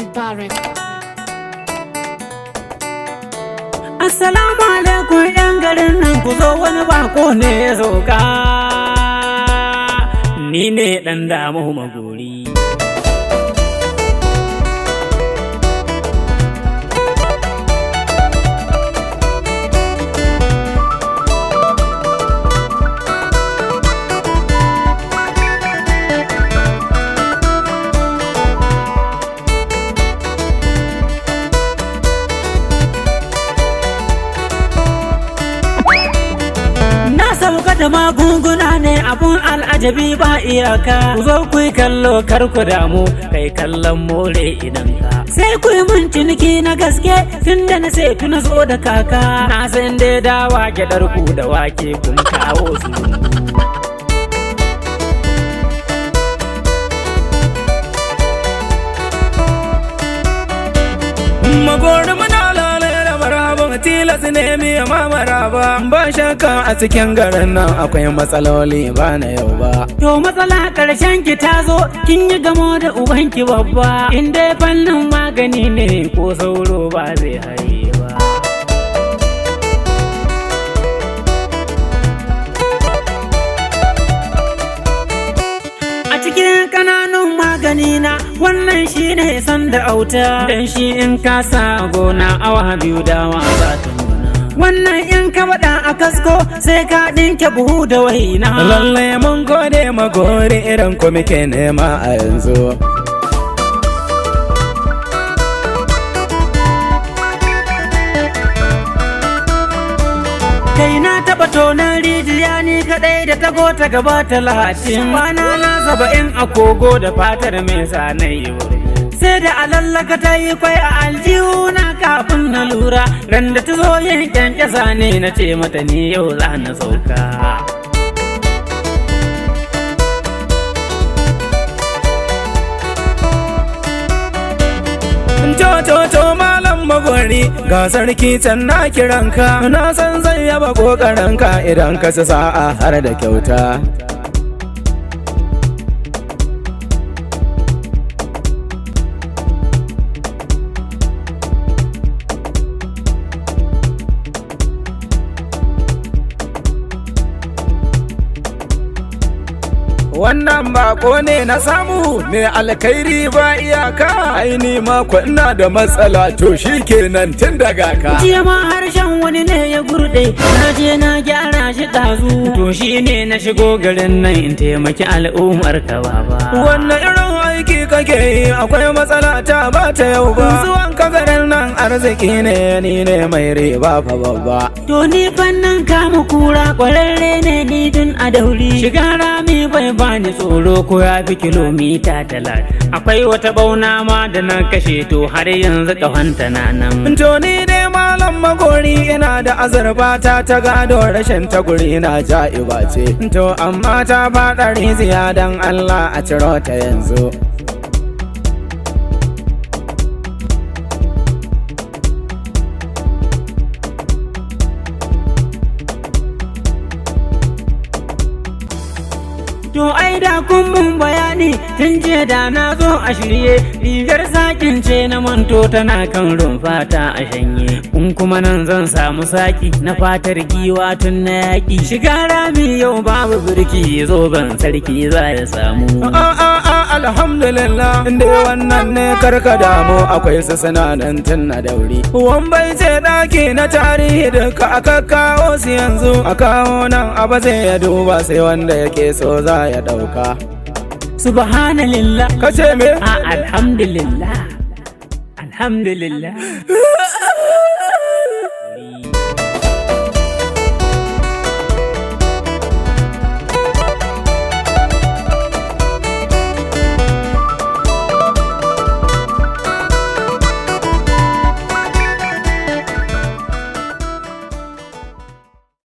Mubarak. Assalamu alaikum yan garin nan, ku zo, wani bako ne ya sauka. Ni ne ɗan damu Magori. Na sauka da magunguna ne, abun al'ajabi ba iyaka. Ku zo ku yi kallo, kar ku damu, kai kallon more idan ka. Sai ku yi mun ciniki na gaske, tun da na sai tuna zo da kaka. Na san dai dawa, gyaɗar ku da wake kun kawo su. Magori, muna lalai da marhaban, tilas ne miya ma maraba. Ba shakka a cikin garin nan akwai matsaloli ba na yau ba. To matsala karshen ki ta zo, kin yi gamo da ubanki babba. In dai fannin magani ne, ko sauro ba zai haye ba. A cikin ƙananun magani na, wannan shine sanda auta. Dan shi in ka sa gona, awa 2 dawa za ta nuna. Wannan in ka baɗa a kasko, sai ka ɗinke buhu da waina. Lallai mun gode Magori, irin ku muke nema a yanzu. Kai, na taɓa tonon rijiya ni kaɗai da tago ta gaba 30. Kwana na 70 a kogo da fatar mai sa na yi. Sai da alallaka ta yi kwai a aljihu na kafin na lura. Ran da ta zo yin kyankyasa ne na ce mata ni yau za na sauka. To to to, malam Magori, ga sarki can na kiranka, na san zai yaba kokarinka idan ka ci sa'a har da kyauta. Wannan bako ne na samu mai alkhairi ba iyaka, aini mako ina da matsala, to shi kenan tun daga ka. Jiya ma harshen wani ne ya gurɗe, na je na gyara shi ɗazu. To shi ne na shigo garin nan in taimaki al'ummar ka baba. Wannan irin aiki kake yi? Akwai matsala ta ba ta yau ba. Zuwan ka garin nan arziki ne, ni ne mai riba fa babba. To ni fannin kama kura kwararre ne ni tun a dauri. Shiga rami bai bani tsoro ko ya fi kilomita 30. Akwai wata bauna ma da na kashe, to har yanzu ƙahonta na nan. To ni dai malam Magori, ina da azurfa ta ta gado, rashin ta guri na ja'iba ce. To amma ta faɗa rijiya, dan Allah a ciro ta yanzu. To ai da kun mun bayani tun jiya da na zo a shirye, rigar sakin ce na manto tana kan rumfata a shanye. In kuma nan zan samu saki na fatar giwa tun na yaƙi. Shiga rami yau babu birki, zoben sarki za ya samu. A a a, alhamdulillah, inda wannan ne karka damu, akwai su suna nan tun na dauri. Wambai ce daki na tarihi duka aka kawo su yanzu, a kawo nan abu zai ya duba, sai wanda yake so za ya dauka. Subhanallah. Kace me? A, alhamdulillah. Alhamdulillah.